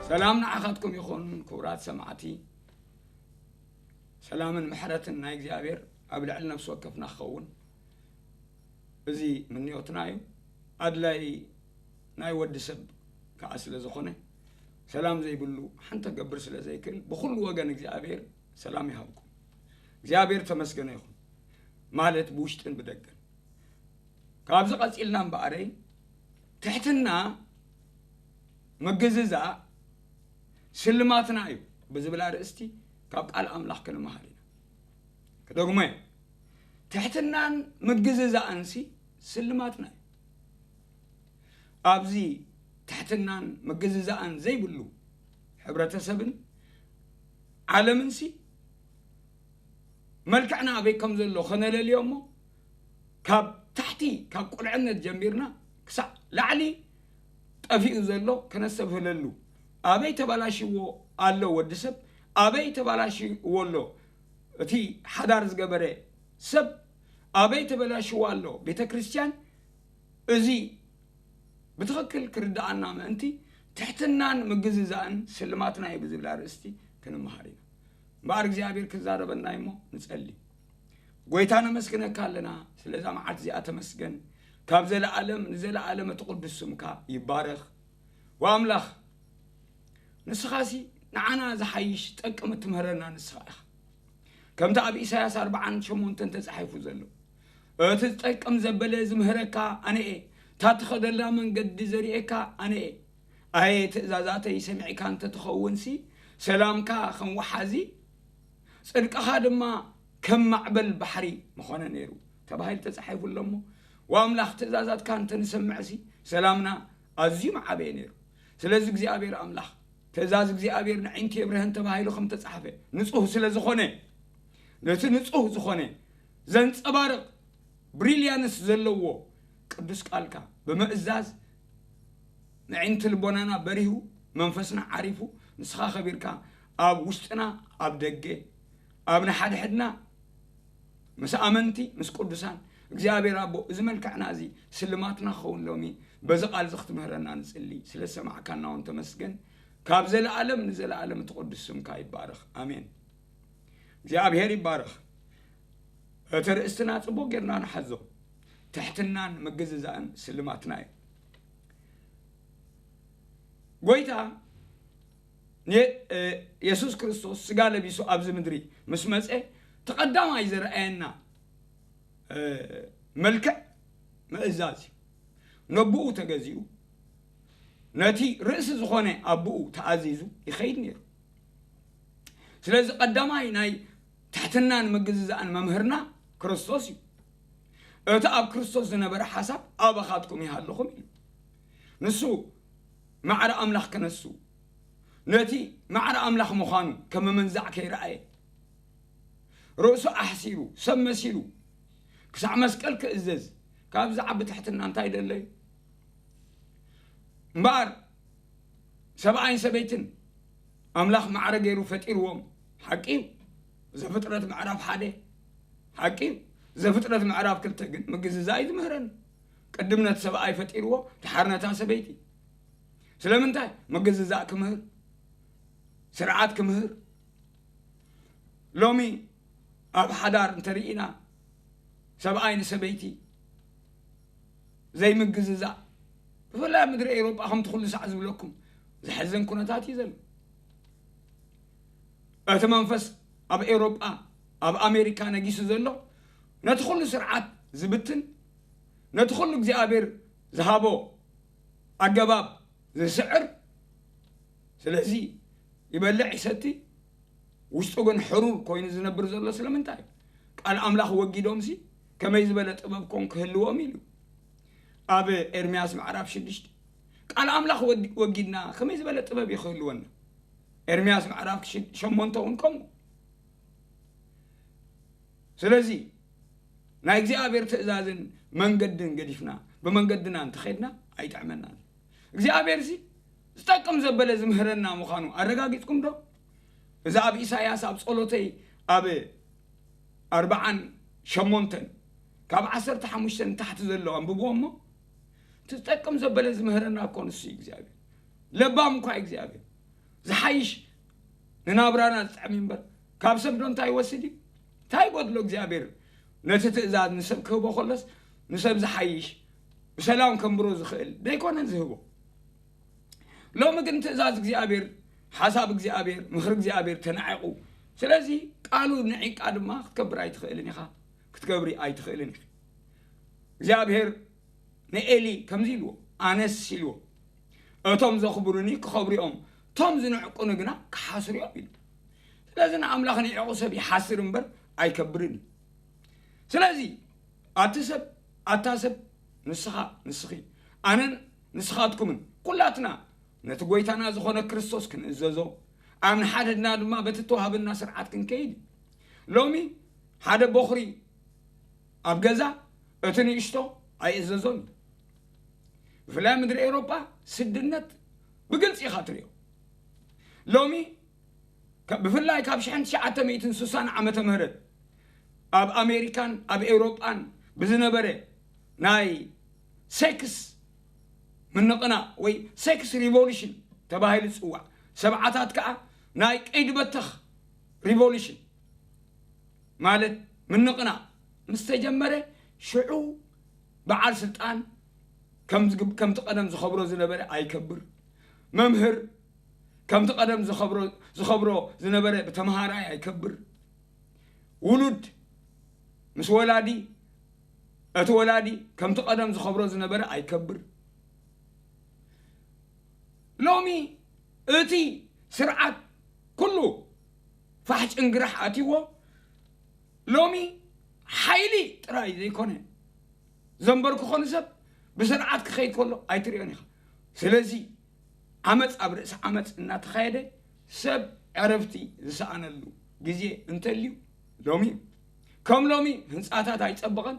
ሰላም ንዓኻትኩም ይኹን ክቡራት ሰማዕቲ። ሰላምን ምሕረትን ናይ እግዚኣብሔር ኣብ ልዕሊ ነፍሲ ወከፍና ክኸውን እዚ ምንዮትና እዩ። ኣድላይ ናይ ወዲ ሰብ ከኣ ስለ ዝኾነ፣ ሰላም ዘይብሉ ሓንቲ ክገብር ስለ ዘይክእል፣ ብኹሉ ወገን እግዚኣብሔር ሰላም ይሃብኩም። እግዚኣብሔር ተመስገነ ይኹን ማለት ብውሽጥን ብደገን። ካብዚ ቀጺልና እምበኣረይ፣ ትሕትና ምግዝዛእ ስልማትና እዩ ብዝብል ኣርእስቲ ካብ ቃል ኣምላኽ ክንመሃር ኢና። ክደግሞ እየ። ትሕትናን ምግዝዛእንሲ ስልማትና እዩ። ኣብዚ ትሕትናን ምግዝዛእን ዘይብሉ ሕብረተሰብን ዓለምንሲ መልክዕና ኣበይ ከም ዘሎ ከነለልዮ እሞ፣ ካብ ታሕቲ፣ ካብ ቁልዕነት ጀሚርና ክሳዕ ላዕሊ ጠፊኡ ዘሎ ከነስተብህለሉ። ኣበይ ተበላሽዎ ኣሎ ወዲ ሰብ? ኣበይ ተበላሽዎ ኣሎ እቲ ሓዳር ዝገበረ ሰብ? ኣበይ ተበላሽዎ ኣሎ ቤተ ክርስቲያን? እዚ ብትኽክል ክርድኣና ምእንቲ፣ ትሕትናን ምግዝዛእን ስልማትና እዩ ብዝብል ኣርእስቲ ክንመሃር ኢና። እምበኣር እግዚኣብሔር ክዛረበና እዩ እሞ ንጸሊ። ጎይታ ነመስግነካ ኣለና፣ ስለዛ መዓልቲ እዚኣ ተመስገን። ካብ ዘለኣለም ንዘለኣለም እቲ ቅዱስ ስምካ ይባረኽ። ወኣምላኽ፣ ንስኻሲ ንዓና ዝሓይሽ ጠቅም እትምህረና ንስኻ ኢኻ። ከምቲ ኣብ ኢሳያስ ኣርብዓን ሸሞንተን ተጻሒፉ ዘሎ፣ "እቲ ዝጠቅም ዘበለ ዝምህረካ ኣነ እየ፣ እታ ትኸደላ መንገዲ ዘርእየካ ኣነ እየ። ኣየ ትእዛዛተይ ሰሚዕካ እንተትኸውንሲ፣ ሰላምካ ከም ወሓዚ፣ ጽድቅኻ ድማ ከም ማዕበል ባሕሪ ምኾነ ነይሩ" ተባሂሉ ተጻሒፉ ኣሎ እሞ፣ ወኣምላኽ ትእዛዛትካ እንተንሰምዕሲ፣ ሰላምና ኣዝዩ ምዓበየ ነይሩ። ስለዚ እግዚኣብሔር ኣምላኽ፣ ትእዛዝ እግዚኣብሔር ንዕንቲ የብርሀን ተባሂሉ ከም ተጻሕፈ፣ ንጹህ ስለ ዝኾነ፣ ነቲ ንጹህ ዝኾነ ዘንጸባርቕ ብሪልያንስ ዘለዎ ቅዱስ ቃልካ ብምእዛዝ፣ ንዕንቲ ልቦናና በሪሁ፣ መንፈስና ዓሪፉ፣ ንስኻ ከቢርካ ኣብ ውሽጥና፣ ኣብ ደገ፣ ኣብ ንሓድሕድና፣ ምስ ኣመንቲ፣ ምስ ቅዱሳን፣ እግዚኣብሔር ኣቦ፣ እዚ መልክዕና እዚ ስልማትና ክኸውን ሎሚ በዚ ቃል እዚ ክትምህረና ንጽሊ። ስለ ዝሰማዕካና እውን ተመስገን። ካብ ዘለኣለም ንዘለኣለም እቲ ቅዱስ ስምካ ይባረኽ። ኣሜን። እግዚኣብሔር ይባረኽ። እቲ ርእስትና ጽቡቕ ጌርና ንሓዞ። ትሕትናን ምግዝዛእን ስልማትና እዩ። ጎይታ የ-፣ እ፣ የሱስ ክርስቶስ ስጋ ለቢሱ ኣብዚ ምድሪ ምስ መጸ፣ እቲ ቀዳማይ ዝረኣየና፣ እ፣ መልክዕ ምእዛዝ እዩ። ነብኡ ተገዚኡ፣ ነቲ ርእሲ ዝኾነ ኣቦኡ ተኣዚዙ ይኸይድ ነይሩ። ስለዚ ቀዳማይ ናይ ትሕትናን ምግዝዛእን መምህርና ክርስቶስ እዩ። እቲ ኣብ ክርስቶስ ዝነበረ ሓሳብ ኣባኻትኩም ይሃልኹም ኢሉ። ንሱ ማዕረ ኣምላኽ ክነሱ፣ ነቲ ማዕረ ኣምላኽ ምዃኑ ከም ምምንዛዕ ከይረኣየ፣ ርእሱ ኣሕሲሩ፣ ሰብ መሲሉ፣ ክሳዕ መስቀል ክእዘዝ፣ ካብዚ ዓቢ ትሕትና እንታይ ደለዩ? እምበኣር ሰብኣይን ሰበይትን ኣምላኽ ማዕረ ገይሩ ፈጢርዎም። ሓቂ እዩ። ዘፍጥረት ምዕራፍ ሓደ ሓቂ እዩ። ዘፍጥረት ምዕራፍ ክልተ ግን ምግዝዛእ እዩ ዝምህረን። ቅድም ነቲ ሰብኣይ ፈጢርዎ፣ ድሓር ነታ ሰበይቲ። ስለምንታይ? ምግዝዛእ ክምህር፣ ስርዓት ክምህር። ሎሚ ኣብ ሓዳር እንተርኢና፣ ሰብኣይ ንሰበይቲ ዘይምግዝዛእ፣ ብፍላይ ኣብ ምድሪ ኤውሮጳ ከምቲ ኩሉ ሳዕ ዝብለኩም ዘሕዝን ኩነታት እዩ ዘሎ። እቲ መንፈስ ኣብ ኤውሮጳ፣ ኣብ ኣሜሪካ ነጊሱ ዘሎ ነቲ ኩሉ ስርዓት ዝብትን፣ ነቲ ኩሉ እግዚኣብሔር ዝሃቦ ኣገባብ ዝስዕር፣ ስለዚ ይበልዕ ይሰቲ፣ ውሽጡ ግን ሕሩር ኮይኑ ዝነብር ዘሎ ስለምንታይ እዩ? ቃል ኣምላኽ ወጊዶምሲ ከመይ ዝበለ ጥበብ ኮን ክህልዎም ኢሉ። ኣብ ኤርምያስ ምዕራፍ ሽዱሽተ፣ ቃል ኣምላኽ ወዲ-፣ ወጊድና ከመይ ዝበለ ጥበብ እዩ ክህልወና? ኤርምያስ ምዕራፍ ሽ-፣ ሸሞንተ እውን ከምኡ። ስለዚ ናይ እግዚኣብሔር ትእዛዝን መንገድን ገዲፍና ብመንገድና እንተኸድና ኣይጥዕመናን። እግዚኣብሔር እዚ ዝጠቅም ዘበለ ዝምህረና ምዃኑ ኣረጋጊጽኩም ዶ? እዚ ኣብ ኢሳያስ ኣብ ጸሎተይ ኣብ ኣርብዓን ሸሞንተን ካብ ዓሰርተ ሓሙሽተ ንታሕቲ ዘሎ ኣንብብዎ እሞ፣ እቲ ዝጠቅም ዘበለ ዝምህረና እኮ ንሱ እዩ እግዚኣብሔር። ለባም እኳ እዩ እግዚኣብሔር። ዝሓይሽ ንናብራና ዝጥዕም እዩ እምበር፣ ካብ ሰብ ዶ እንታይ ይወስድ እዩ? እንታይ ይጎድሎ እግዚኣብሔር? ነቲ ትእዛዝ ንሰብ ክህቦ ከሎስ፣ ንሰብ ዝሓይሽ፣ ብሰላም ከንብሮ ዝኽእል ደይኮነን ዝህቦ? ሎሚ ግን ትእዛዝ እግዚኣብሔር፣ ሓሳብ እግዚኣብሔር፣ ምኽሪ እግዚኣብሔር ተናዒቑ። ስለዚ ቃሉ ንዒቃ ድማ ክትከብር ኣይትኽእልን ኢኻ፣ ክትገብሪ ኣይትኽእልን ኢኺ። እግዚኣብሔር ንኤሊ ከምዚ ኢልዎ፣ ኣነስ ኢልዎ፣ እቶም ዘኽብሩኒ ክኸብሩ እዮም፣ እቶም ዝንዕቁኒ ግና ክሓስሩ እዮም ኢሉ። ስለዚ ንኣምላኽ ንዒቑ ሰብ ይሓስር እምበር ኣይከብርን እዩ። ስለዚ ኣቲ ሰብ፣ ኣታ ሰብ፣ ንስኻ፣ ንስኺ፣ ኣነን ንስኻትኩምን ኩላትና ነቲ ጎይታና ዝኾነ ክርስቶስ ክንእዘዞ፣ ኣብ ንሓድሕድና ድማ በቲ ተዋህበና ስርዓት ክንከይድ እዩ። ሎሚ ሓደ ቦኽሪ ኣብ ገዛ እቲ ንእሽቶ ኣይእዘዞን እዩ። ብፍላይ ኣብ ምድሪ ኤውሮጳ ስድነት ብግልጺ ኢኻ ትርእዮ። ሎሚ ከ-፣ ብፍላይ ካብ ሽሕን ትሽዓተ ሚእትን ስሳን ዓመተ ምህረት ኣብ ኣሜሪካን ኣብ ኤውሮጳን ብዝነበረ ናይ ሴክስ ምንቕናቕ ወይ ሴክስ ሪቮሉሽን ተባሂሉ ዝጽዋዕ፣ ሰብዓታት ከኣ ናይ ቀይዲ በተኽ ሪቮሉሽን ማለት ምንቕናቕ ምስ ተጀመረ፣ ሽዑ በዓል ስልጣን ከም ዝግብ-፣ ከምቲ ቀደም ዝኸብሮ ዝነበረ ኣይከብር። መምህር ከምቲ ቀደም ዝኸብሮ፣ ዝኸብሮ ዝነበረ ብተምሃራይ ኣይከብር። ውሉድ ምስ ወላዲ፣ እቲ ወላዲ ከምቲ ቀደም ዝኸብሮ ዝነበረ ኣይከብር። ሎሚ እቲ ስርዓት ኩሉ ፋሕ ጭንግራሕ ኣትይዎ፣ ሎሚ ሓይሊ ጥራይ ዘይኮነ ዘንበርክኾ ንሰብ ብስርዓት ክኸይድ ከሎ ኣይትርእዮን ኢኻ። ስለዚ ዓመፅ ኣብ ርእሲ ዓመፅ እናተኻየደ ሰብ ዕረፍቲ ዝሰኣነሉ ግዜ እንተልዩ ሎሚ እዩ። ከም ሎሚ ህንፃታት ኣይፀበቐን፣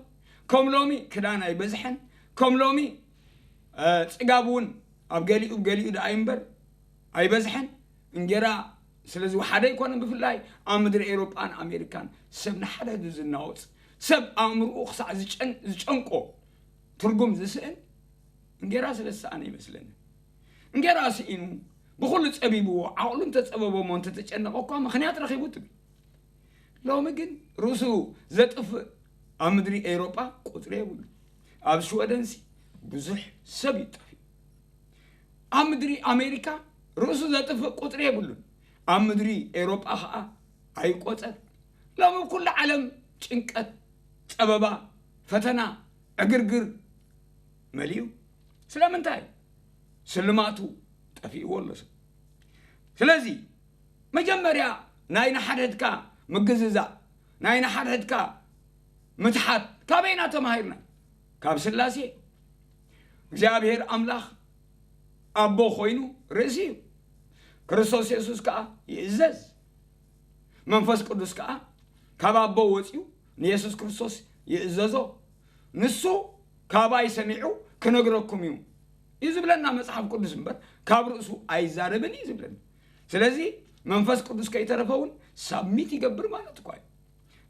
ከም ሎሚ ክዳን ኣይበዝሐን፣ ከም ሎሚ እ፣ ጽጋብ እውን ኣብ ገሊኡ ገሊኡ ደኣ እምበር ኣይበዝሐን። እንጌራ ስለ ዝወሓደ ኣይኮነን። ብፍላይ ኣብ ምድሪ ኤውሮጳን ኣሜሪካን ሰብ ንሓድሕዱ ዝናወጽ፣ ሰብ ኣእምርኡ ክሳዕ ዝጨን-፣ ዝጨንቆ ትርጉም ዝስእን እንጌራ ስለ ዝሰኣነ ይመስለኒ። እንጌራ ስኢኑ ብኹሉ ጸቢብዎ፣ ዓቕሉ እንተጸበቦ እሞ እንተተጨነቐ እኳ ምኽንያት ረኺቡ ትብል። ሎሚ ግን ርእሱ ዘጥፍእ ኣብ ምድሪ ኤውሮጳ ቁጽሪ የብሉ። ኣብ ሽወደንሲ ብዙሕ ሰብ እዩ ጠፊኡ። ኣብ ምድሪ ኣሜሪካ ርእሱ ዘጥፍእ ቁጽሪ የብሉን። ኣብ ምድሪ ኤውሮጳ ኸኣ ኣይቆጸር። ሎሚ ኩሉ ዓለም ጭንቀት፣ ጸበባ፣ ፈተና፣ ዕግርግር መሊኡ። ስለምንታይ? ስልማቱ ጠፊእዎ ኣሎ ሰብ። ስለዚ መጀመርያ ናይ ንሓድሕድካ ምግዝዛእ፣ ናይ ንሓድሕድካ ምትሓት ካበይና ተማሂርና? ካብ ስላሴ። እግዚኣብሔር ኣምላኽ ኣቦ ኮይኑ ርእሲ እዩ። ክርስቶስ የሱስ ከኣ ይእዘዝ። መንፈስ ቅዱስ ከኣ ካብ ኣቦ ወጺኡ ንየሱስ ክርስቶስ ይእዘዞ። ንሱ ካባይ ሰሚዑ ክነግረኩም እዩ እዩ ዝብለና መጽሓፍ ቅዱስ እምበር፣ ካብ ርእሱ ኣይዛረብን እዩ ዝብለና። ስለዚ መንፈስ ቅዱስ ከይተረፈ እውን ሳብሚት ይገብር ማለት እኳ እዩ።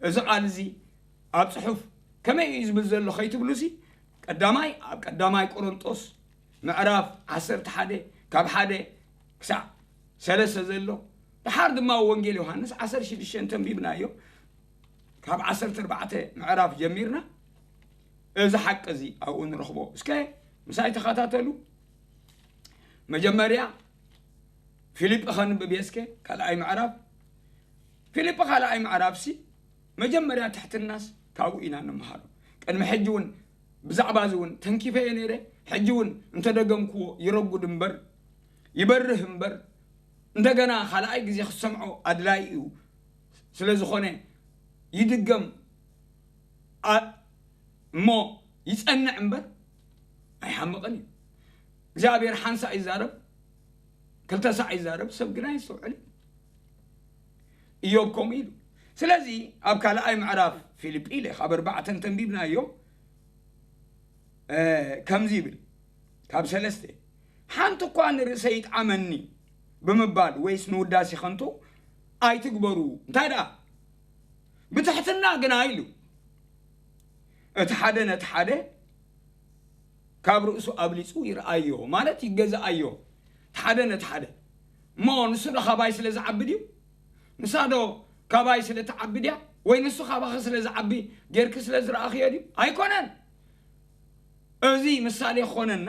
እዚ ቃል እዚ ኣብ ጽሑፍ ከመይ እዩ ዝብል ዘሎ ከይትብሉሲ፣ ቀዳማይ፣ ኣብ ቀዳማይ ቆሮንጦስ ምዕራፍ ዓሰርተ ሓደ ካብ ሓደ ክሳዕ ሰለስተ ዘሎ፣ ደሓር ድማ ወንጌል ዮሃንስ ዓሰርተ ሽዱሽተ እንተንቢብናዮ፣ ካብ ዓሰርተ ኣርባዕተ ምዕራፍ ጀሚርና እዚ ሓቂ እዚ ኣብኡ ንረኽቦ። እስከ ምሳይ ተኸታተሉ። መጀመርያ ፊልጲ ኸንብብ እየ እስከ፣ ካልኣይ ምዕራፍ። ፊልጲ ካልኣይ ምዕራፍሲ መጀመርያ ትሕትናስ ካብኡ ኢና እንመሃሮ። ቅድሚ ሕጂ እውን ብዛዕባ እዚ እውን ተንኪፈዮ ነይረ። ሕጂ እውን እንተደገምክዎ ይረጉድ እምበር፣ ይበርህ እምበር፣ እንደገና ካልኣይ ግዜ ክትሰምዖ ኣድላዪ እዩ። ስለ ዝኾነ ይድገም ኣ-፣ እሞ ይጸንዕ እምበር ኣይሓምቕን እዩ። እግዚኣብሔር ሓንሳእ ይዛረብ፣ ክልተ ሳዕ ይዛረብ፣ ሰብ ግና ይስተውዕል እዩ። ኢዮብ ከምኡ ኢሉ። ስለዚ ኣብ ካልኣይ ምዕራፍ ፊልጲ ኢለ ካብ ኣርባዕተ እንተንቢብናዮ፣ እ፣ ከምዚ ይብል፣ ካብ ሰለስተ፣ ሓንቲ እኳ ንርእሰይ ይጥዓመኒ ብምባል ወይስ ንውዳሴ ከንቱ ኣይትግበሩ። እንታይ ደኣ? ብትሕትና ግና ኢሉ፣ እቲ ሓደ ነቲ ሓደ ካብ ርእሱ ኣብሊጹ ይርኣዮ፣ ማለት ይገዝኣዮ። እቲ ሓደ ነቲ ሓደ። እሞ ንሱ ዶ ካባይ ስለ ዝዓቢ ድዩ? ንሳ ዶ ካባይ ስለ ትዓቢ ድያ? ወይ ንሱ ካባኺ ስለ ዝዓቢ ጌርኪ ስለ ዝረኣኽዮ ድዩ? ኣይኮነን። እዚ ምሳሌ ክኾነና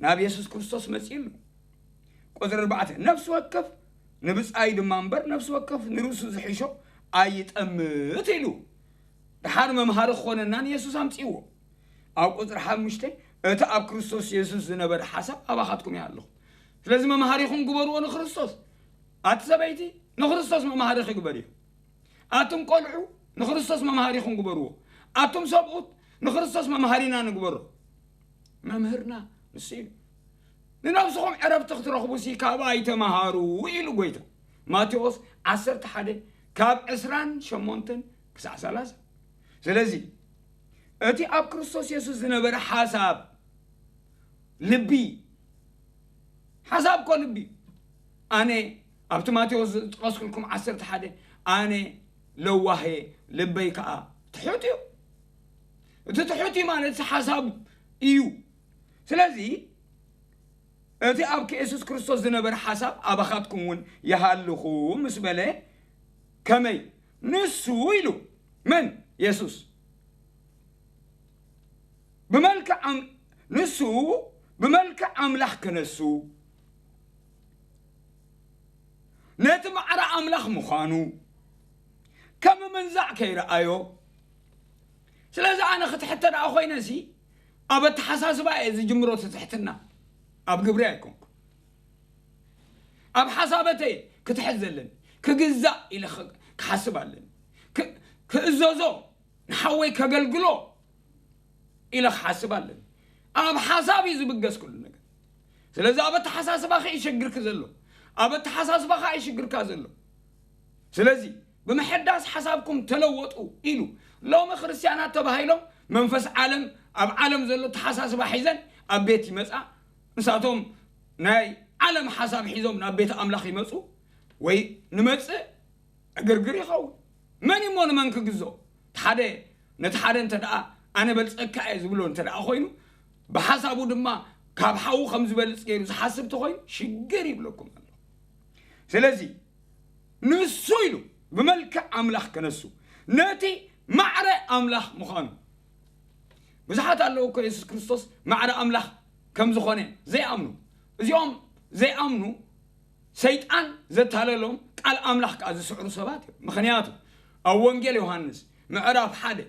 ናብ የሱስ ክርስቶስ መጺኡ ኣሎ። ቁጽሪ ኣርባዕተ፣ ነፍሲ ወከፍ ንብጻዩ ድማ እምበር፣ ነፍሲ ወከፍ ንርእሱ ዝሕሾ ኣይጠምት ኢሉ። ደሓር መምሃሪ ክኾነና ንየሱስ ኣምጺእዎ። ኣብ ቁጽሪ ሓሙሽተ፣ እቲ ኣብ ክርስቶስ የሱስ ዝነበረ ሓሳብ ኣባኻትኩም ይሃልኹ። ስለዚ መምሃሪኹም ግበርዎ ንክርስቶስ። ኣቲ ሰበይቲ፣ ንክርስቶስ መምሃሪኺ ግበርዮ። ኣቱም ቆልዑ፣ ንክርስቶስ መምሃሪኹም ግበርዎ። ኣቱም ሰብኡት፣ ንክርስቶስ መምሃሪና ንግበሮ። መምህርና ንሱ እዩ። ንነብስኹም ዕረፍቲ ክትረኽቡ ሲ ካብኣ ይተምሃሩ ኢሉ ጎይታ። ማቴዎስ ዓሰርተ ሓደ ካብ ዕስራን ሸሞንተን ክሳዕ ሰላሳ። ስለዚ እቲ ኣብ ክርስቶስ የሱስ ዝነበረ ሓሳብ ልቢ፣ ሓሳብ እኮ ልቢ፣ ኣነ ኣብቲ ማቴዎስ ዝጠቐስኩልኩም ዓሰርተ ሓደ፣ ኣነ ለዋህ እየ፣ ልበይ ከኣ ትሑት እዩ። እቲ ትሑት እዩ ማለት ሓሳብ እዩ። ስለዚ እቲ ኣብ የሱስ ክርስቶስ ዝነበረ ሓሳብ ኣባኻትኩም እውን ይሃልኹ ምስ በለ፣ ከመይ ንሱ ኢሉ፣ መን? የሱስ። ብመልክዕ ኣም-፣ ንሱ ብመልክዕ ኣምላኽ ክነሱ፣ ነቲ ማዕረ ኣምላኽ ምዃኑ ከም ምንዛዕ ከይረኣዮ። ስለዚ ኣነ ክትሕተ ደኣ ኮይነ ሲ፣ ኣብ ኣተሓሳስባ እየ ዝጅምሮ እቲ ትሕትና፣ ኣብ ግብሪ ኣይኮንኩ። ኣብ ሓሳበተይ ክትሕት ዘለኒ፣ ክግዛእ ኢለ ክ-፣ ክሓስብ ኣለኒ። ክ-፣ ክእዘዞ፣ ንሓወይ ከገልግሎ ኢለ ክሓስብ ኣለኒ። ኣብ ሓሳብ እዩ ዝብገስ ኩሉ ነገር። ስለዚ ኣብ ኣተሓሳስባኺ እዩ ሸግርኪ ዘሎ። ኣብ ኣተሓሳስባኻ እዩ ሽግርካ ዘሎ። ስለዚ ብምሕዳስ ሓሳብኩም ተለወጡ ኢሉ። ሎሚ ክርስትያናት ተባሂሎም መንፈስ ዓለም፣ ኣብ ዓለም ዘሎ ተሓሳስባ ሒዘን ኣብ ቤት ይመጻ። ንሳቶም ናይ ዓለም ሓሳብ ሒዞም ናብ ቤት ኣምላኽ ይመጹ ወይ ንመጽእ ዕግርግር ይኸውን። መን እሞ ንመን ክግዝኦ? እቲ ሓደ ነቲ ሓደ እንተ ደኣ ኣነ በልጸካ እየ ዝብሎ እንተ ደኣ ኮይኑ፣ ብሓሳቡ ድማ ካብ ሓዉ ከም ዝበልጽ ገይሩ ዝሓስብ ተኾይኑ ሽግር ይብለኩም ኣለኹ። ስለዚ ንሱ ኢሉ ብመልክዕ ኣምላኽ ክነሱ፣ ነቲ ማዕረ ኣምላኽ ምዃኑ። ብዙሓት ኣለዉ እኮ የሱስ ክርስቶስ ማዕረ ኣምላኽ ከም ዝኾነ ዘይኣምኑ። እዚኦም ዘይኣምኑ ሰይጣን ዘታለሎም ቃል ኣምላኽ ከኣ ዝስዕሩ ሰባት እዮም። ምኽንያቱ ኣብ ወንጌል ዮሃንስ ምዕራፍ ሓደ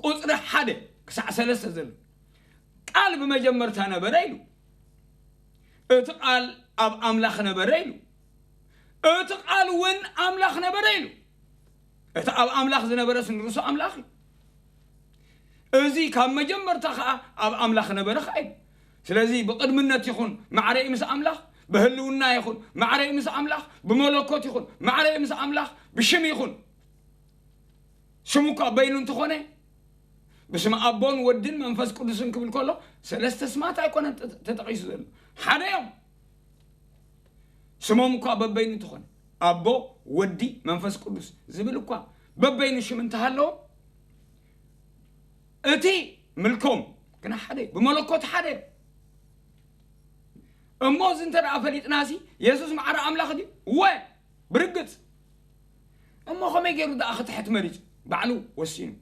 ቁጽሪ ሓደ ክሳዕ ሰለስተ ዘሎ፣ ቃል ብመጀመርታ ነበረ ኢሉ። እቲ ቃል ኣብ ኣምላኽ ነበረ ኢሉ። እቲ ቃል እውን ኣምላኽ ነበረ ኢሉ። እቲ ኣብ ኣምላኽ ዝነበረስ ንርእሱ ኣምላኽ እዩ። እዚ ካብ መጀመርታ ኸኣ ኣብ ኣምላኽ ነበረ ኸኣ ኢሉ። ስለዚ ብቕድምነት ይኹን ማዕረ እዩ ምስ ኣምላኽ፣ ብህልውና ይኹን ማዕረ እዩ ምስ ኣምላኽ፣ ብመለኮት ይኹን ማዕረ እዩ ምስ ኣምላኽ፣ ብሽም ይኹን ሽሙ እኳ በይኑ እንተኾነ፣ ብስም ኣቦን ወድን መንፈስ ቅዱስን ክብል ከሎ ሰለስተ ስማት ኣይኮነን ተ-፣ ተጠቒሱ ዘሎ። ሓደ እዮም። ስሞም እኳ በበይኑ እንተኾነ፣ ኣቦ፣ ወዲ፣ መንፈስ ቅዱስ ዝብል እኳ በበይኑ ሽም እንተሃለዎም፣ እቲ ምልኮም ግና ሓደ እዩ። ብመለኮት ሓደ እዮም። እሞ እዚ እንተ ደኣ ፈሊጥናሲ፣ የሱስ ማዕረ ኣምላኽ ድዩ? እወ፣ ብርግጽ። እሞ ከመይ ገይሩ ደኣ ክትሕት መሪጹ? ባዕሉ ወሲኑ።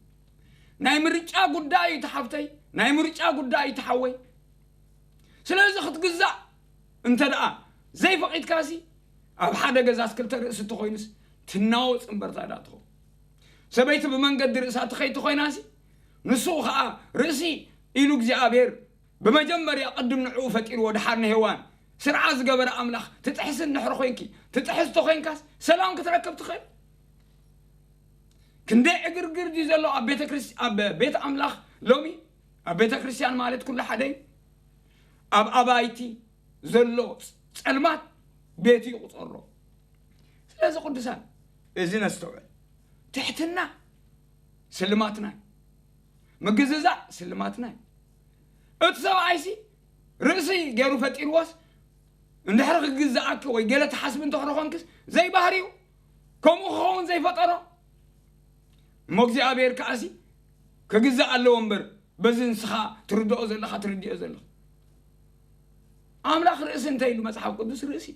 ናይ ምርጫ ጉዳይ እዩ፣ እቲ ሓፍተይ፣ ናይ ምርጫ ጉዳይ እዩ፣ እቲ ሓወይ። ስለዚ ክትግዛእ እንተ ደኣ ዘይፈቒድካሲ፣ ኣብ ሓደ ገዛስ ክልተ ርእሲ እንተኾይኑስ፣ ትናወጽ እምበር እንታይ ደኣ ትኸውን? ሰበይቲ ብመንገዲ ርእሳ ትኸይድ ተኾይናሲ፣ ንሱ ኸኣ ርእሲ ኢሉ እግዚኣብሔር ብመጀመርያ ቅድም ንዕኡ ፈጢርዎ፣ ደሓር ንሄዋን ስርዓ ዝገበረ ኣምላኽ ትጥሕሲ እንድሕር ኮይንኪ፣ ትጥሕስ ተኾይንካስ ሰላም ክትረክብ ትኽእል? ክንደይ ዕግርግር ድዩ ዘሎ ኣብ ቤተ ክርስ-፣ ኣብ ቤት ኣምላኽ ሎሚ? ኣብ ቤተ ክርስቲያን ማለት ኩሉ ሓደ እዩ። ኣብ ኣባይቲ ዘሎ ጸልማት ቤቱ ይቑጸሮ። ስለዚ ቅዱሳን፣ እዚ ነስተውዕል። ትሕትና ስልማትና እዩ። ምግዝዛእ ስልማትና እዩ። እቲ ሰብኣይሲ ርእሲ ገይሩ ፈጢርዎስ፣ እንድሕር ክግዝኣኪ ወይ ገለ ትሓስቢ እንተኽሮ ኾንክስ፣ ዘይባህሪኡ፣ ከምኡ ክኸውን ዘይፈጠሮ። እሞ እግዚኣብሔር ከኣሲ ክግዛእ ኣለዎ እምበር፣ በዚ ንስኻ ትርድኦ ዘለኻ፣ ትርድኦ ዘለኻ። ኣምላኽ ርእሲ እንተ ኢሉ መጽሓፍ ቅዱስ ርእሲ።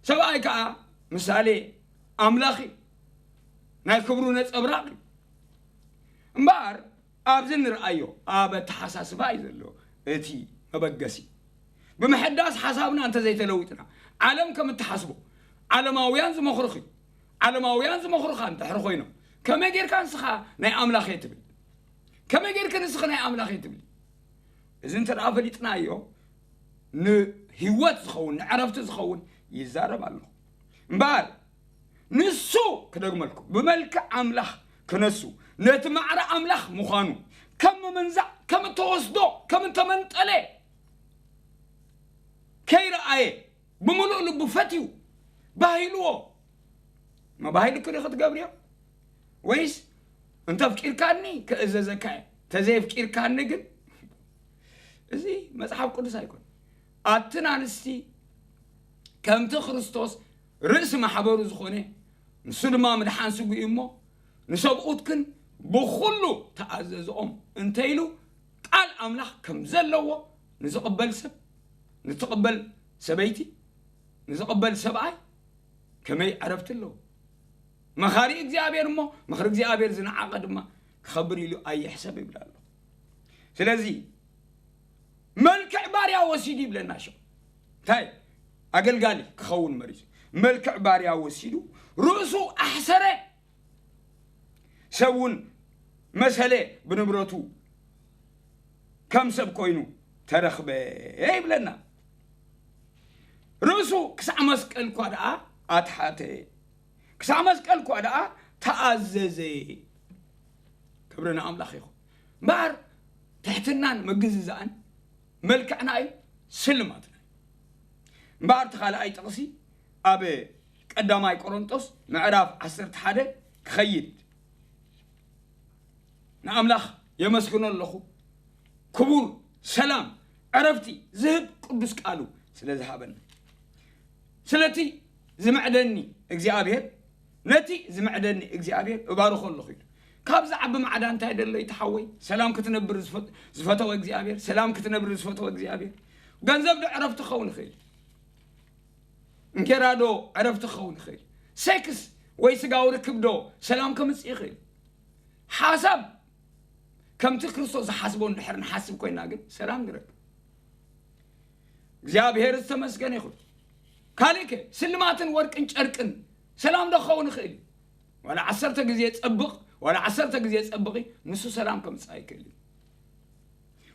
ሰብኣይ ከዓ ምሳሌ ኣምላኽ እዩ፣ ናይ ክብሩ ነጸብራቕ እዩ። እምበኣር ኣብዚ ንርኣዮ ኣብ ኣተሓሳስባ እዩ ዘሎ እቲ መበገሲ። ብምሕዳስ ሓሳብና እንተዘይተለዊጥና፣ ዓለም ከም እትሓስቦ፣ ዓለማውያን ዝመኽሩኺ፣ ዓለማውያን ዝመኽሩኻ እንድሕር ኮይኖም፣ ከመይ ጌርካ ንስኻ ናይ ኣምላኽ እየ ትብል? ከመይ ጌርክ ንስኺ ናይ ኣምላኽ እየ ትብል? እዚ እንተ ደኣ ፈሊጥናዮ፣ ንህይወት ዝኸውን፣ ንዕረፍቲ ዝኸውን ይዛረብ ኣለኹ። እምበኣር ንሱ፣ ክደግመልኩም፣ ብመልክዕ ኣምላኽ ክነሱ፣ ነቲ ማዕረ ኣምላኽ ምዃኑ ከም ምምንዛዕ፣ ከም እተወስዶ፣ ከም እተመንጠለ ከይረኣየ፣ ብምሉእ ልቡ ፈትዩ፣ ባሂልዎ። መባሂልኪ ዶ ክትገብርዮ? ወይስ እንተ ኣፍቂርካኒ ክእዘዘካ እየ፣ ተዘየፍቂርካኒ ግን? እዚ መጽሓፍ ቅዱስ ኣይኮን። ኣትን ኣንስቲ ከምቲ ክርስቶስ ርእሲ ማሕበሩ ዝኾነ፣ ንሱ ድማ ምድሓን ስጉኡ እዩ እሞ፣ ንሰብኡትክን ብኹሉ ተኣዘዝኦም እንተ ኢሉ፣ ቃል ኣምላኽ ከም ዘለዎ ንዝቕበል ሰብ፣ ንትቕበል ሰበይቲ፣ ንዝቕበል ሰብኣይ ከመይ ዕረፍቲ ኣለዎ? መኻሪ እግዚኣብሔር እሞ፣ ምኽሪ እግዚኣብሔር ዝነዓቐ ድማ ክኸብር ኢሉ ኣይሕሰብ ይብል ኣሎ። ስለዚ፣ መልክዕ ባርያ ወሲዱ ይብለና ሸው። እንታይ? ኣገልጋሊ ክኸውን መሪጹ። መልክዕ ባርያ ወሲዱ፣ ርእሱ ኣሕሰረ። ሰብ እውን መሰለ፣ ብንብረቱ ከም ሰብ ኮይኑ ተረኽበ ይብለና። ርእሱ ክሳዕ መስቀል እኳ ደኣ ኣትሓተ፣ ክሳዕ መስቀል እኳ ደኣ ተኣዘዘ። ክብሪ ንኣምላኽ ይኹን። እምበኣር ትሕትናን ምግዝዛእን መልክዕና እዩ፣ ስልማትና እዩ። እምበኣር እቲ ካልኣይ ጥቕሲ ኣብ ቀዳማይ ቆሮንጦስ ምዕራፍ ዓሰርተ ሓደ ክኸይድ፣ ንኣምላኽ የመስግኖ ኣለኹ፣ ክቡር ሰላም፣ ዕረፍቲ ዝህብ ቅዱስ ቃሉ ስለ ዝሃበና። ስለቲ ዝምዕደኒ እግዚኣብሔር፣ ነቲ ዝምዕደኒ እግዚኣብሔር እባርኾ ኣለኹ ኢሉ። ካብ ዝዓቢ ማዕዳ እንታይ ደሎ እዩ፣ ተሓወይ? ሰላም ክትነብር ዝፈ-፣ ዝፈተወ እግዚኣብሔር፣ ሰላም ክትነብር ዝፈተወ እግዚኣብሔር። ገንዘብ ዶ ዕረፍቲ ክኸውን ይኽእል? እንጌራ ዶ ዕረፍቲ ክኸውን ይኽእል? ሴክስ ወይ ስጋዊ ርክብ ዶ ሰላም ከምጽእ ይኽእል? ሓሳብ ከምቲ ክርስቶስ ዝሓስቦ እንድሕር ንሓስብ ኮይና ግን ሰላም ንረክብ። እግዚኣብሔር ዝተመስገነ ይኹን። ካልእ ከ ስልማትን ወርቅን ጨርቅን ሰላም ዶ ክኸውን ይኽእል እዩ? ዋላ ዓሰርተ ግዜ ጸብቕ፣ ዋላ ዓሰርተ ግዜ ጸብቒ፣ ንሱ ሰላም ከምጽእ ኣይክእል እዩ።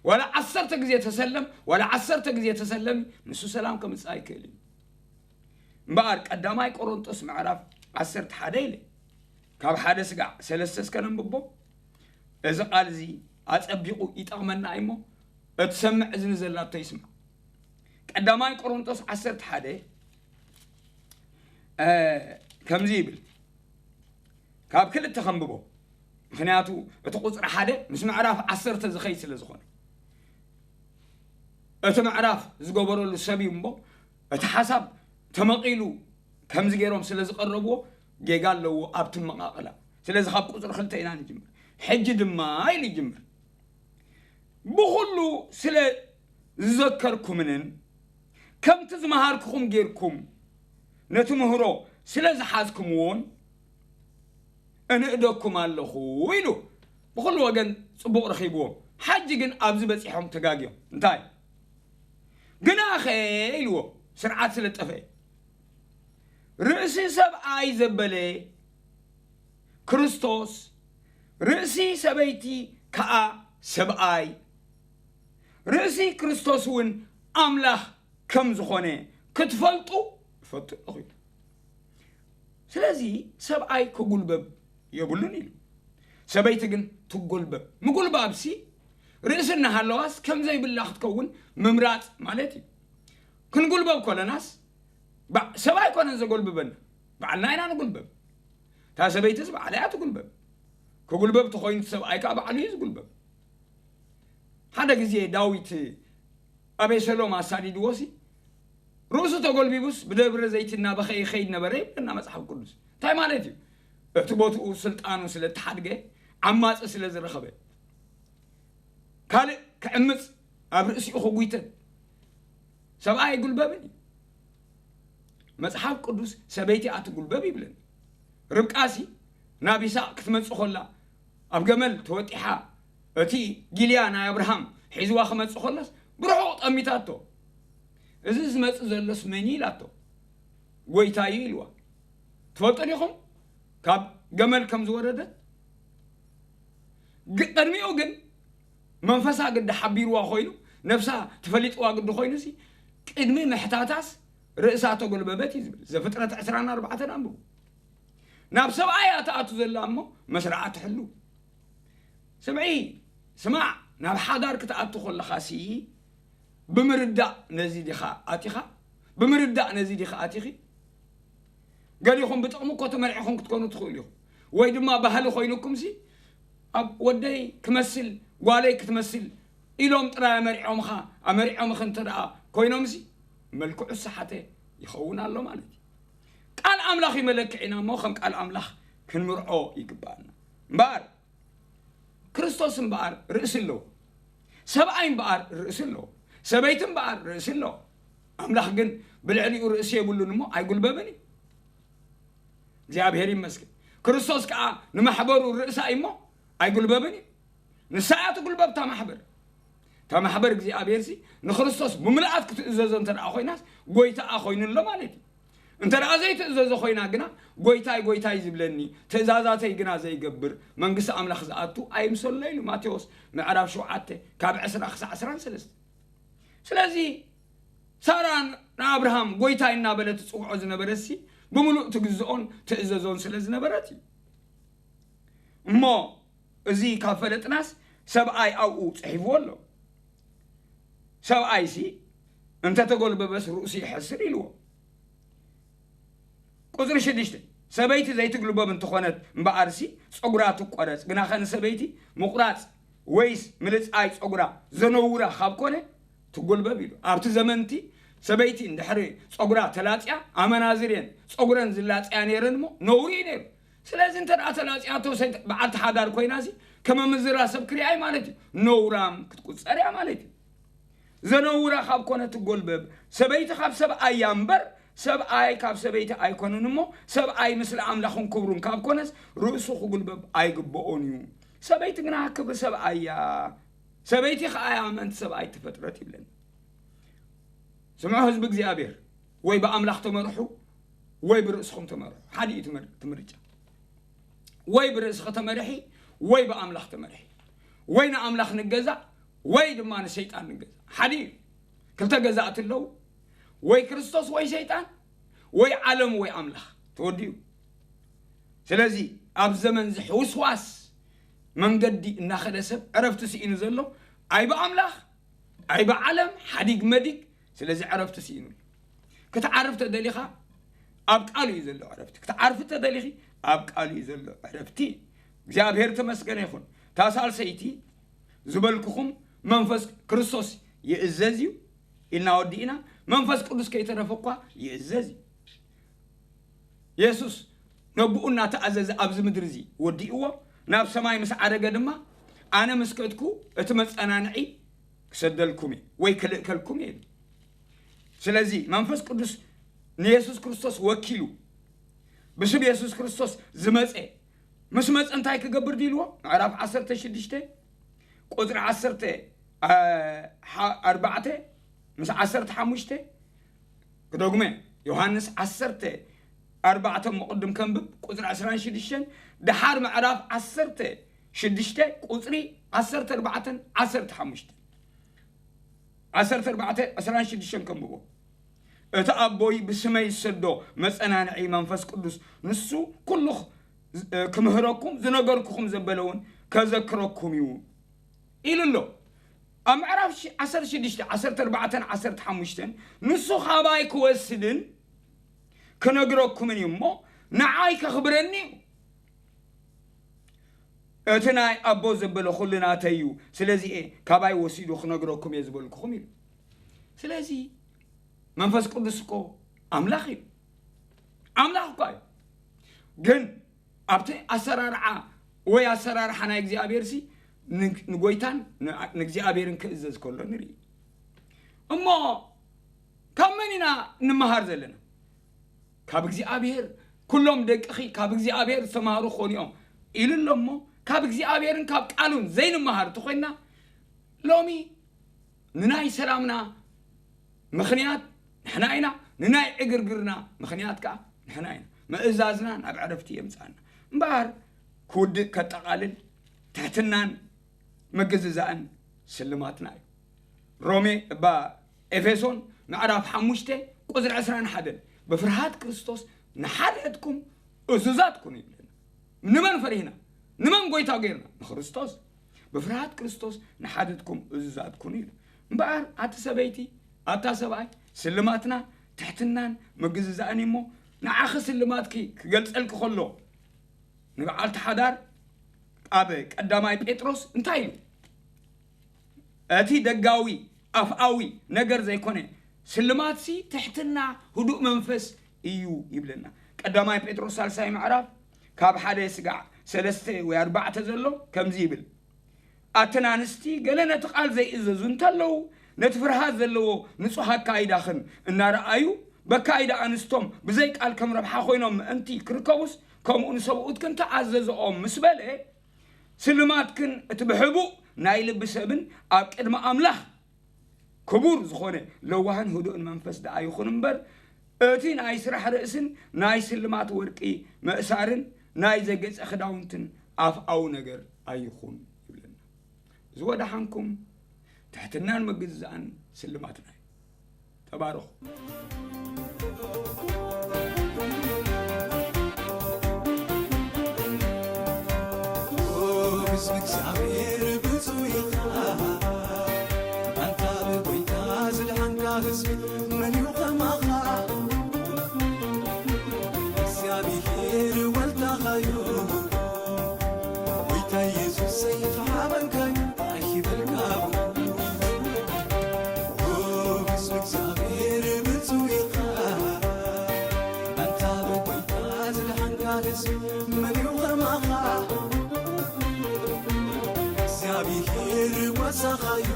ዋላ ዓሰርተ ግዜ ተሰለም፣ ዋላ ዓሰርተ ግዜ ተሰለሚ፣ ንሱ ሰላም ከምጽእ ኣይክእል እዩ። እምበኣር ቀዳማይ ቆሮንጦስ ምዕራፍ ዓሰርተ ሓደ ኢለ፣ ካብ ሓደ ስጋዕ ሰለስተ እስከ ነንብቦ። እዚ ቃል እዚ ኣጸቢቑ ይጠቕመና እዩ እሞ፣ እትሰምዕ እዝኒ ዘላቶ ይስማዕ። ቀዳማይ ቆሮንጦስ ዓሰርተ ሓደ፣ እ፣ ከምዚ ይብል። ካብ ክልተ ከንብቦ፣ ምኽንያቱ እቲ ቁጽሪ ሓደ ምስ ምዕራፍ ዓሰርተ ዝኸይድ ስለ ዝኾነ። እቲ ምዕራፍ ዝገበረሉ ሰብ እዩ እሞ፣ እቲ ሓሳብ ተመቒሉ ከምዚ ገይሮም ስለ ዝቐረብዎ፣ ጌጋ ኣለዎ ኣብቲ መቓቕላ። ስለዚ ካብ ቁጽሪ ክልተ ኢና ንጅምር። ሕጂ ድማ ኢሉ ይጅምር። ብኹሉ ስለ ዝዘከርኩምንን ከምቲ ዝመሃርኩኹም ጌርኩም ነቲ ምህሮ ስለ ዝሓዝኩምዎን እንእደኩም ኣለኹ ኢሉ። ብኹሉ ወገን ጽቡቕ ረኺብዎም። ሓጂ ግን ኣብዚ በጺሖም ተጋግዮም። እንታይ? ግናኸ ኢልዎ፣ ስርዓት ስለ ጠፍአ። ርእሲ ሰብኣይ ዘበለ ክርስቶስ፣ ርእሲ ሰበይቲ ከኣ ሰብኣይ፣ ርእሲ ክርስቶስ እውን ኣምላኽ ከም ዝኾነ ክትፈልጡ እፈቱ ኣለኹ ኢሉ። ስለዚ ሰብኣይ ክጉልበብ የብሉን ኢሉ። ሰበይቲ ግን ትጎልበብ። ምጉልባብሲ ርእሲ እናሃለዋስ ከም ዘይብላ ክትከውን ምምራጽ ማለት እዩ። ክንጉልበብ ከለናስ ባ-፣ ሰብ ኣይኮነን ዘጎልብበና፣ ባዕልና ኢና ንጉልበብ። እታ ሰበይትስ ባዕላ እያ ትጉልበብ። ክጉልበብ ተኾይኑ ሰብኣይ ከዓ ባዕሉ እዩ ዝጉልበብ። ሓደ ግዜ ዳዊት ኣቤሰሎም ኣሳዲድዎሲ ርእሱ ተጎልቢቡስ ብደብረ ዘይት እናበኸየ ይኸይድ ነበረ ይብለና መጽሓፍ ቅዱስ። እንታይ ማለት እዩ? እቲ ቦትኡ ስልጣኑ ስለ እተሓድገ፣ ዓማጺ ስለ ዝረኸበ፣ ካልእ ክዕምጽ ኣብ ርእሲኡ ክጉይተን ሰብኣይ ኣይጉልበብን እዩ። መጽሓፍ ቅዱስ ሰበይቲ እያ ትጉልበብ ይብለኒ። ርብቃሲ ናብ ይስሐቅ ክትመጽእ ከላ ኣብ ገመል ተወጢሓ እቲ ጊልያ ናይ ኣብርሃም ሒዝዋ ክመጽእ ከሎስ ብርሑቕ ጠሚታቶ። እዚ ዝመጽእ ዘሎስ መን እዩ ኢላቶ። ጎይታ እዩ ኢልዋ። ትፈልጡ ዲኹም ካብ ገመል ከም ዝወረደት? ግ- ቅድሚኡ ግን መንፈሳ ግዲ ሓቢርዋ ኮይኑ ነብሳ ተፈሊጥዋ ግዲ ኮይኑ ሲ ቅድሚ ምሕታታስ ርእሳ ተጎልበበት እዩ ዝብል ዘፍጥረት ዕስራን ኣርባዕተን ኣንብቡ። ናብ ሰብኣይ እያ ትኣቱ ዘላ እሞ መስርዓ ትሕሉ። ስምዒ ስማዕ፣ ናብ ሓዳር ክትኣቱ ከለኻ ሲ ብምርዳእ ነዚ ዲኻ ኣቲኻ? ብምርዳእ ነዚ ዲኻ ኣቲኺ? ገሊኹም ብጥቕሚ እኮ ተመርዒኹም ክትኮኑ ትኽእሉ ኢኹም። ወይ ድማ ባህሊ ኮይኑኩም ሲ ኣብ ወደይ ክመስል ጓለይ ክትመስል ኢሎም ጥራይ ኣመሪዖምኻ ኣመሪዖምኺ እንተ ደኣ ኮይኖም ሲ መልክዑ ዝሰሓተ ይኸውን ኣሎ ማለት እዩ። ቃል ኣምላኽ ይመለክዕ ኢና እሞ ከም ቃል ኣምላኽ ክንምርዖ ይግባኣና እምበኣር ክርስቶስ እምበኣር ርእሲ ኣለዎ። ሰብኣይ እምበኣር ርእሲ ኣለዎ። ሰበይቲ እምበኣር ርእሲ ኣለዎ። ኣምላኽ ግን ብልዕሊኡ ርእሲ የብሉን እሞ ኣይጉልበብን እዩ። እግዚኣብሔር ይመስገን። ክርስቶስ ከዓ ንማሕበሩ ርእሳ እዩ እሞ ኣይጉልበብን እዩ። ንሳ እያ ትጉልበብ እታ ማሕበር። እታ ማሕበር እግዚኣብሔር ሲ ንክርስቶስ ብምልኣት ክትእዘዞ እንተ ደኣ ኮይናስ ጎይታኣ ኮይኑ ኣሎ ማለት እዩ። እንተ ደኣ ዘይትእዘዞ ኮይና ግና ጎይታይ ጎይታይ ዝብለኒ ትእዛዛተይ ግና ዘይገብር መንግስቲ ኣምላኽ ዝኣቱ ኣይምሰሎ ኢሉ ማቴዎስ ምዕራፍ ሸውዓተ ካብ ዕስራ ክሳዕ ዕስራን ሰለስተ። ስለዚ ሳራ ንኣብርሃም ጎይታይ እናበለት ትፅውዖ ዝነበረሲ ብምሉእ ትግዝኦን ትእዘዞን ስለ ዝነበረት እዩ። እሞ እዚ ካብ ፈለጥናስ ሰብኣይ ኣብኡ ፅሒፍዎ ኣሎ። ሰብኣይሲ እንተተጎልበበስ ርእሱ ይሐስር ኢልዎ። ቁፅሪ ሽዱሽተ ሰበይቲ ዘይትግልበብ እንተኾነት እምበኣርሲ ፀጉራ ትቆረፅ። ግናኸ ንሰበይቲ ምቁራፅ ወይስ ምልፃይ ፀጉራ ዘነውራ ካብ ኮነ ትጎልበብ ኢሉ። ኣብቲ ዘመንቲ ሰበይቲ እንድሕሪ ፀጉራ ተላፅያ ኣመናዝር እየን ፀጉረን ዝላፅያ ነይረን እሞ ነውሪ እዩ ነይሩ። ስለዚ እንተ ደኣ ተላፅያቶ ሰይጣ- በዓልቲ ሓዳር ኮይና ሲ ከመምዝራ ሰብ ክሪኣይ ማለት እዩ። ነውራም ክትቁፀር እያ ማለት እዩ። ዘነውራ ካብ ኮነ ትጎልበብ። ሰበይቲ ካብ ሰብኣይ እያ እምበር ሰብኣይ ካብ ሰበይቲ ኣይኮነን እሞ ሰብኣይ ምስሊ ኣምላኽን ክብሩን ካብ ኮነስ ርእሱ ክጉልበብ ኣይግብኦን እዩ። ሰበይቲ ግና ክብሪ ሰብኣይ እያ። ሰበይቲ ከኣ እያ ምእንቲ ሰብኣይ እተፈጥረት ይብለና። ስምዑ ህዝቢ እግዚኣብሔር፣ ወይ ብኣምላኽ ተመርሑ ወይ ብርእስኹም ተመርሑ። ሓደ እዩ እቲ ምር- እቲ ምርጫ። ወይ ብርእስኺ ተመርሒ ወይ ብኣምላኽ ተመርሒ። ወይ ንኣምላኽ ንገዛእ ወይ ድማ ንሰይጣን ንገዛእ። ሓደ እዩ። ክልተ ገዛእቲ ኣለዉ። ወይ ክርስቶስ ወይ ሰይጣን ወይ ዓለም ወይ ኣምላኽ። ተወዲኡ። ስለዚ ኣብ ዘመን እዚ ሕውስዋስ መንገዲ እናኸደ ሰብ ዕረፍቲ ስኢኑ ዘሎ ኣይ ብኣምላኽ ኣይ ብዓለም ሓዲግ መዲግ። ስለዚ ዕረፍቲ ስኢኑ ኣሎ። ክትዓርፍ ተደሊኻ ኣብ ቃሉ እዩ ዘሎ ዕረፍቲ። ክትዓርፊ ተደሊኺ ኣብ ቃሉ እዩ ዘሎ ዕረፍቲ። እግዚኣብሔር ተመስገነ ይኹን። እታ ሳልሰይቲ ዝበልኩኹም መንፈስ ክርስቶስ ይእዘዝ እዩ ኢልና ወዲእና። መንፈስ ቅዱስ ከይተረፈ እኳ ይእዘዝ እዩ። የሱስ ነብኡ እናተኣዘዘ ኣብዚ ምድሪ እዚ ወዲእዎ ናብ ሰማይ ምስ ዓረገ ድማ ኣነ ምስ ከድኩ እቲ መጸናንዒ ክሰደልኩም እየ ወይ ክልእከልኩም እየ ኢሉ። ስለዚ መንፈስ ቅዱስ ንየሱስ ክርስቶስ ወኪሉ ብስም የሱስ ክርስቶስ ዝመጸ ምስ መጸ እንታይ ክገብር ድልዎ? ምዕራፍ ዓሰርተ ሽዱሽተ ቁፅሪ ዓሰርተ ኣርባዕተ ምስ ዓሰርተ ሓሙሽተ ክደግመ። ዮሃንስ ዓሰርተ ኣርባዕተ መቕድም ከንብብ ቁፅሪ ዕስራን ሽዱሽተን ደሓር ምዕራፍ ዓሰርተ ሽዱሽተ ቁፅሪ ዓሰርተ ኣርባዕተን ዓሰርተ ሓሙሽተን ዓሰርተ ኣርባዕተ ዕስራን ሽዱሽተን ከንብቦ። እቲ ኣቦይ ብስመይ ዝሰዶ መጸናንዒ መንፈስ ቅዱስ ንሱ ኩሉ ክምህረኩም ዝነገርኩኹም ዘበለ እውን ከዘክረኩም እዩ ኢሉ ኣሎ። ኣብ ምዕራፍ ዓሰርተ ሽዱሽተ ዓሰርተ ኣርባዕተን ዓሰርተ ሓሙሽተን ንሱ ካባይ ክወስድን ክነግረኩምን እዩ እሞ ንዓይ ከኽብረኒ እዩ። እቲ ናይ ኣቦ ዘበለ ኩሉ ናተይ እዩ። ስለዚ እየ ካባይ ወሲዱ ክነግረኩም እየ ዝበልኩኹም ኢሉ። ስለዚ መንፈስ ቅዱስ እኮ ኣምላኽ እዩ። ኣምላኽ እኳ እዩ። ግን ኣብቲ ኣሰራርዓ ወይ ኣሰራርሓ ናይ እግዚኣብሔር ሲ ንግ- ንጎይታን ን- ንእግዚኣብሔርን ክእዘዝ ከሎ ንርኢ። እሞ ካብ መን ኢና ንምሃር ዘለና? ካብ እግዚኣብሔር፣ ኩሎም ደቅኺ ካብ እግዚኣብሔር ዝተማሃሩ ክኾኑ እዮም ኢሉ ኣሎ እሞ፣ ካብ እግዚኣብሔርን ካብ ቃሉን ዘይንመሃር እንተኾይንና፣ ሎሚ ንናይ ሰላምና ምኽንያት ንሕና ኢና፣ ንናይ ዕግርግርና ምኽንያት ከኣ ንሕና ኢና። ምእዛዝና ናብ ዕረፍቲ የምጽኣና። እምበኣር ክውድእ ከጠቓልል ትሕትናን ምግዝዛእን ስልማትና እዩ። ሮሜ እባ ኤፌሶን ምዕራፍ ሓሙሽተ ቁጽሪ ዕስራን ሓደን፣ ብፍርሃት ክርስቶስ ንሓድሕድኩም እዙዛት ኩኑ ይብለና። ንመን ፈሪህና? ንመን ጎይታ ገይርና? ንክርስቶስ። ብፍርሃት ክርስቶስ ንሓድሕድኩም እዙዛት ኩኑ ይብለና። እምበኣር ኣቲ ሰበይቲ፣ ኣታ ሰብኣይ፣ ስልማትና ትሕትናን ምግዝዛእን እሞ፣ ንዓኺ ስልማትኪ ክገልጸልኪ ከሎ፣ ንበዓልቲ ሓዳር ኣብ ቀዳማይ ጴጥሮስ እንታይ ኢሉ? እቲ ደጋዊ ኣፍኣዊ ነገር ዘይኮነ፣ ስልማትሲ ትሕትና፣ ህዱእ መንፈስ እዩ ይብለና። ቀዳማይ ጴጥሮስ ሳልሳይ ምዕራፍ ካብ ሓደ ስጋዕ ሰለስተ ወይ ኣርባዕተ ዘሎ ከምዚ ይብል፣ ኣተን ኣንስቲ ገለ ነቲ ቃል ዘይእዘዙ እንተለዉ፣ ነቲ ፍርሃት ዘለዎ ንጹህ ኣካይዳኽን እናረኣዩ፣ በካይዳ ኣንስቶም ብዘይ ቃል ከም ረብሓ ኮይኖም ምእንቲ ክርከቡስ፣ ከምኡ ንሰብኡትክን ተኣዘዝኦም ምስ በለ፣ ስልማትክን እቲ ብሕቡእ ናይ ልቢ ሰብን ኣብ ቅድሚ ኣምላኽ ክቡር ዝኾነ ለዋህን ህዱእን መንፈስ ደኣ ይኹን እምበር፣ እቲ ናይ ስራሕ ርእስን ናይ ስልማት ወርቂ መእሳርን ናይ ዘጌጸ ክዳውንትን ኣፍኣዊ ነገር ኣይኹን ይብለና። ዝወደሓንኩም ትሕትናን ምግዝዛእን ስልማትና እዩ። ተባረኹ። ህዝቢ እግዚኣብሔር ብፁዕ ኢኻ፣ ኣንታ ብጎይታ ዝድሓንካ ህዝቢ መን እዩ ከማኻ? እግዚኣብሔር ወልዳኻዩ፣ ጎይታ ኢየሱሰይ ተሓበንካዩ፣ ኣይበልካቡ። ህዝቢ እግዚኣብሔር ብፁዕ ኢኻ፣ ኣንታ ብጎይታ ዝድሓንካ ህዝቢ መን እዩ ከማኻ? እግዚኣብሔር ወሳኻዩ፣